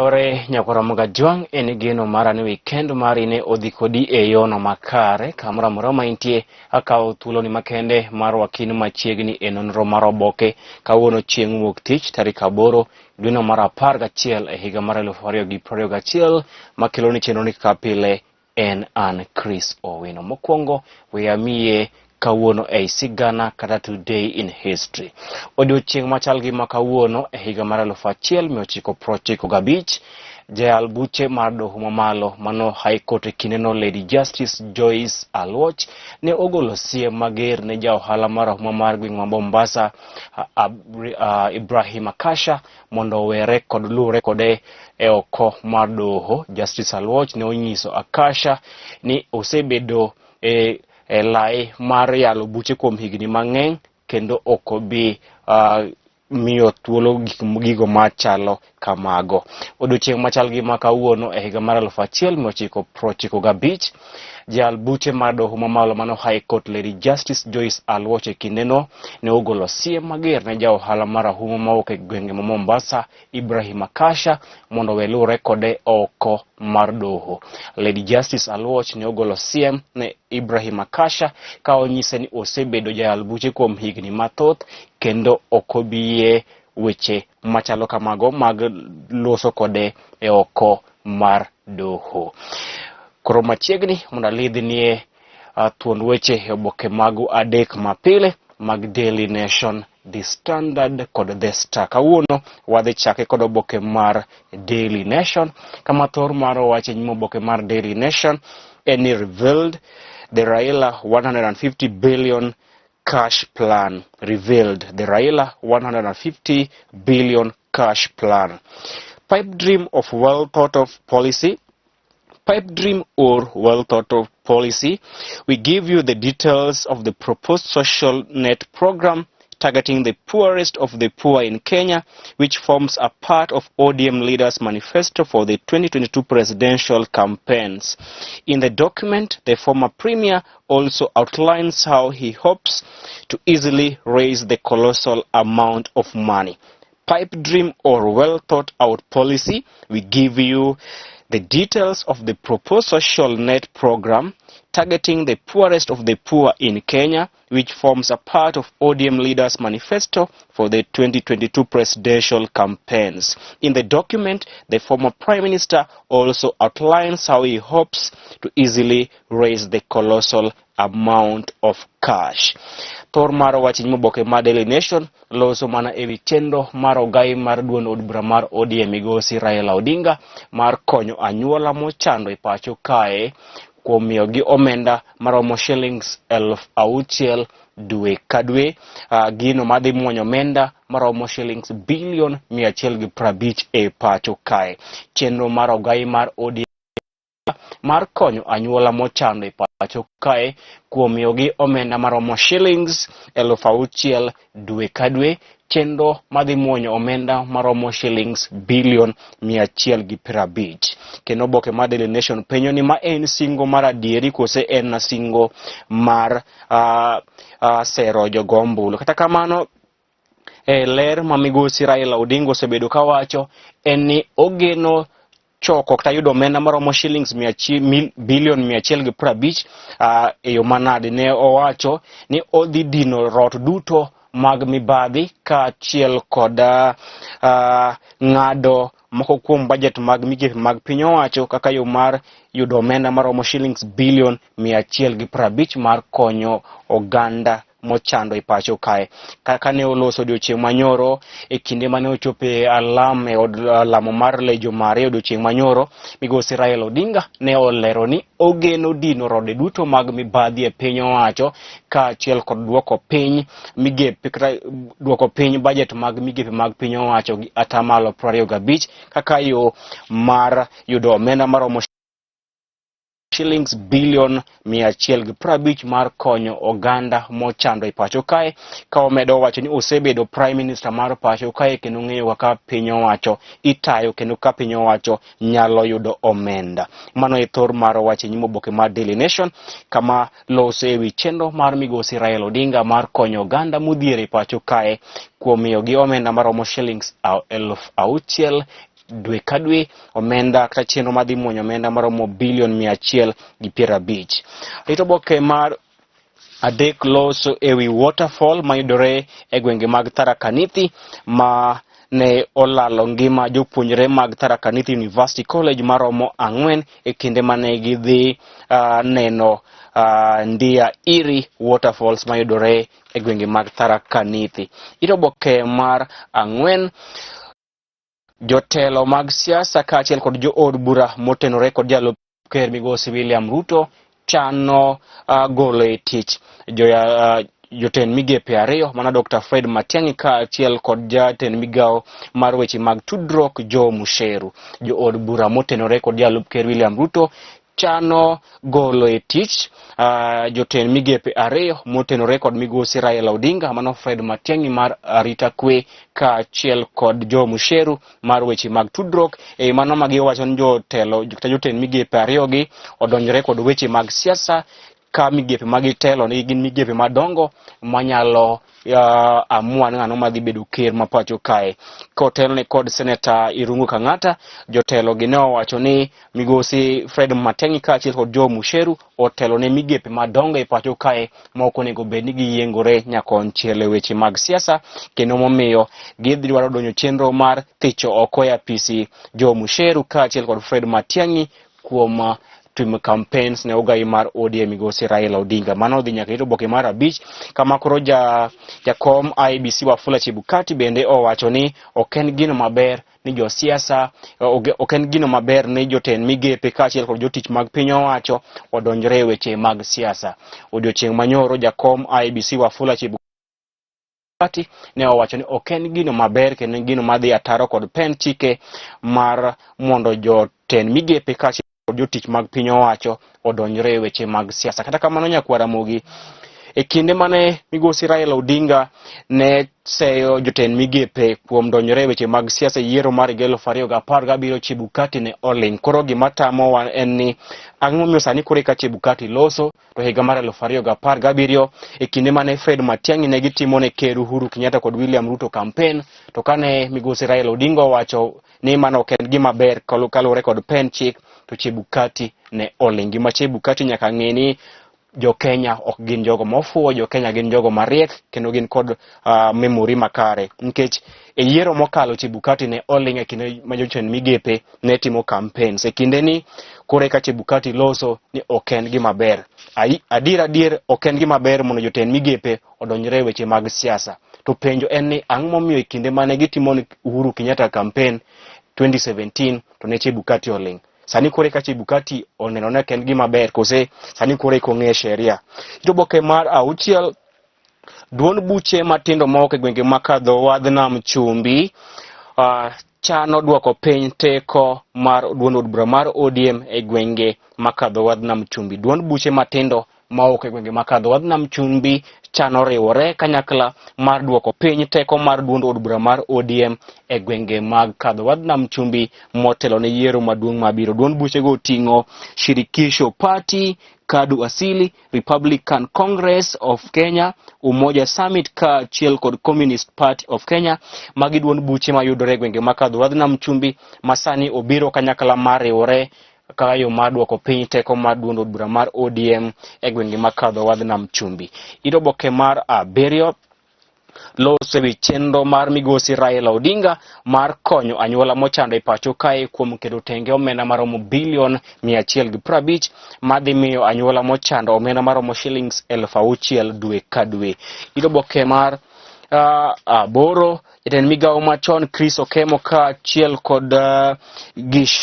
Oyawore nyakwara Mogajwang' en geno mara ni weekend mari ne odhi kodi e yono makare kamoro amora ma intie. Akawo thuoloni makende mar wakin machiegni e nonro mar oboke kawuono chieng' wuok tich tarik 8 dweno mar 11 e higa mar 2021 makeloni chenroni kaka pile en an Chris Owino. Mokwongo we amiye kawuono ei sigana kata today in history. Odiochieng' machal gi ma kawuono e higa mar 1995, jayal buche mar doho mamalo mano High Court e kindeno Lady Justice Joyce Aluoch ne ogolo siem mager ne ja ohala marahuma mar gweng' ma Mombasa Ibrahim Akasha mondo owere kod luwre kode e oko mar doho. Justice Aluoch ne onyiso Akasha ni osebedo e lai mar yalo buche kuom higni mang'eny kendo ok obi miyo thuolo gigo machalo kamago. Odiochieng' machal gi ma kawuono e higa mar 1995, jayal buche mar doho mamalo mano High Court Lady Justice Joyce Aluoch e kindeno ne ogolo siem mager ne ja ohala marahuma mawuok e gwenge ma Mombasa Ibrahim Akasha mondo owe luwre kode oko mar doho. Lady Justice Aluoch ne ogolo siem ne Ibrahim Akasha ka onyise ni osebedo jayal buche kuom higni mathoth kendo ok obi yie weche machalo kamago mag loso kode e oko mar doho. Koro machiegni mondo alidhnie thuond weche e oboke magu adek mapile mag Daily Nation, The Standard kod The Star. Kawuono wadhi chake kod oboke mar Daily Nation, kama thor mar wach e nyim oboke mar Daily Nation en ni revealed the Raila 150 billion cash plan. Revealed the Raila 150 billion cash plan. Pipe dream of well thought of policy. Pipe dream or well thought of policy. We give you the details of the proposed social net program targeting the poorest of the poor in Kenya, which forms a part of ODM leaders' manifesto for the 2022 presidential campaigns. In the document, the former premier also outlines how he hopes to easily raise the colossal amount of money. Pipe dream or well thought out policy, we give you the details of the proposed social net program targeting the poorest of the poor in Kenya, which forms a part of ODM leaders' manifesto for the 2022 presidential campaigns. In the document, the former prime minister also outlines how he hopes to easily raise the colossal amount of cash. Thor mar wach nyim oboke mar Daily Nation loso mana ewi chenro mar ogai mar duond od bura mar ODM migosi Raila Odinga mar konyo anyuola mochando e pacho kae kuom miyogi omenda maromo shillings 6,000 dwe ka dwe, gino madhi muonyo omenda maromo shillings bilion 150 e pacho kae. Chenro mar ogai mar ODM mar konyo anyuola mochando e pacho kae kuom miyogi omenda maromo shillings 6,000 dwe ka dwe, chenro madhi muonyo omenda maromo shillings bilion 150. Kendo oboke mar Daily Nation penjo ni ma en singo mar adieri kose en singo mar sero jogo ombulu. Kata kamano, e ler ma migosi Raila Odinga osebedo kawacho en ni ogeno choko kata yudo omenda maromo shillings bilion 150 e yo manade. Ne owacho ni odhi dino rot duto mag mibadhi kaachiel kod ng'ado moko kuom budget mag migepe mag piny owacho kaka yo mar yudo omenda maromo shillings bilion 150 mar konyo oganda mochando e pacho kae. Kaka ne oloso odiochieng' manyoro e kinde mane ochopo e alam e od lamo mar Legion Maria odiochieng' manyoro, migosi Raila Odinga ne olero ni ogeno dino rode duto mag mibadhi e piny owacho kaachiel kod duoko piny migepe kata duoko piny budget mag migepe mag piny owacho gi atamalo 25 kaka yo mar yudo omenda maromo shillings bilion 150 mar konyo oganda mochando e pacho kae, ka omedo wacho ni osebedo prime minister mar pacho kae kendo ng'eyo kaka piny owacho itayo kendo ka piny owacho nyalo yudo omenda. Mano e thor mar wach e nyim oboke mar Daily Nation kama loso ewi chenro mar migosi Raila Odinga mar konyo oganda modhier e pacho kae kuom miyogi omenda maromo shillings 6,000. dwe ka dwe omenda kata chenro madhi muonyo omenda maromo bilion 150. Rito oboke mar adek loso ewi waterfall mayudore e gwenge mag Tharaka Nithi ma ne olalo ngima jopuonjre mag Tharaka Nithi University College maromo 4 e kinde mane gidhi neno Ndia Iri waterfalls mayudore e gwenge mag Tharaka Nithi. Ito oboke mar 4, jotelo mag siasa kaachiel kod jood bura motenore kod jalup ker migosi William Ruto chano golo e tich jotend migepe 2 mana Dr. Fred Matiang'i kaachiel kod jatend migawo mar weche mag tudruok Joe Mucheru. Jood bura motenore kod jalup ker William Ruto chano golo e tich jotend migepe 2 motenore kod migosi Raila Odinga, mano Fred Matiang'i mar arita kwe kaachiel kod Joe Mucheru mar weche mag tudruok. E mano ma giwacho ni jotelo kata jotend migepe 2 gi odonjore kod weche mag siasa ka migepe magitelo ni gin migepe madongo manyalo amua ni ng'ano madhi bedo ker ma pacho kae. Kotelne kod Seneta Irungu Kang'ata, jotelo gi ne owacho ni migosi Fred Matiang'i kaachiel kod Joe Mucheru otelo ne migepe madongo e pacho kae ma ok onego bed ni giyiengore nyakonchiel e weche mag siasa, kendo momiyo gidwaro donjo chenro mar thicho oko e apisi Joe Mucheru kaachiel kod Fred Matiang'i kuom timo campaigns ne ogai mar ODM migosi Raila Odinga. Mano odhi nyaka e oboke mar 5 kama koro jakom IEBC Wafula Chebukati bende owacho ni ok en gino maber ni josiasa, ok en gino maber ni jotend migepe kaachiel kod jotich mag piny owacho odonjre e weche mag siasa. Odiochieng' manyoro jakom IEBC Wafula Chebukati ne owacho ni ok en gino maber kendo en gino madhi ataro kod pen chike mar mondo jotend migepe kaachiel kod jotich mag piny owacho odonjre e weche mag siasa. Kata kamano nyakwar Ramogi, e kinde mane migosi Raila Odinga ne seyo jotend migepe kuom donjore e weche mag siasa e yiero mar higa 2017, Chebukati ne oling'. Koro gima tamowa en ni ang'o momiyo sani koro eka Chebukati loso, to higa mar 2017 e kinde mane Fred Matiang'i ne gitimo ne Ker Uhuru Kenyatta kod William Ruto campaign, to kane migosi Raila Odinga owacho ni mano ok en gima ber kaluwore kod pen chik, to Chebukati ne oling'. Gima Chebukati nyaka ng'e ni jo Kenya ok gin jogo mofuwo, jo Kenya gin jogo mariek kendo gin kod memory makare, nikech e yiero mokalo Chebukati ne oling' e kinde ma jotend migepe ne timo campaigns. E kinde ni koro eka Chebukati loso ni ok en gima ber. Adier adier ok en gima ber mondo jotend migepe odonjre e weche mag siasa. To penjo en ni ang'o momiyo e kinde mane gitimo ne Uhuru Kenyatta campaign 2017 to ne Chebukati oling'. Sani koro eka Chebukati oneno ni ok en gima ber, kose sani koro eka ong'e sheria. Oboke mar 6, duond buche matindo mawuok e gwenge makadho wadh nam chumbi chano duoko piny teko mar duond od bura mar ODM e gwenge makadho wadh nam chumbi. Duond buche matindo mawuok e gwenge makadho wadh nam chumbi chano riwore kanyakla mar duoko piny teko mar duond od bura mar ODM e gwenge mag kadho wadh nam chumbi motelo ne yiero maduong' mabiro. Duond buchego oting'o Shirikisho Party, KADU Asili, Republican Congress of Kenya, Umoja Summit kaachiel kod Communist Party of Kenya. Magi duond buche mayudore e gwenge makadho wadh nam chumbi ma sani obiro kanyakla mar riwore kaka yo mar duoko piny teko mar duond od bura mar ODM e gwenge makadho wadh nam chumbi. Ito oboke mar 7 loso ewi chenro mar migosi Raila Odinga mar konyo anyuola mochando e pacho kae kuom keto tenge omenda maromo bilion 150 madhi miyo anyuola mochando omenda maromo shillings 6,000 dwe ka dwe. Ito oboke mar 8, jatend migawo machon Chris Okemo kaachiel kod Gish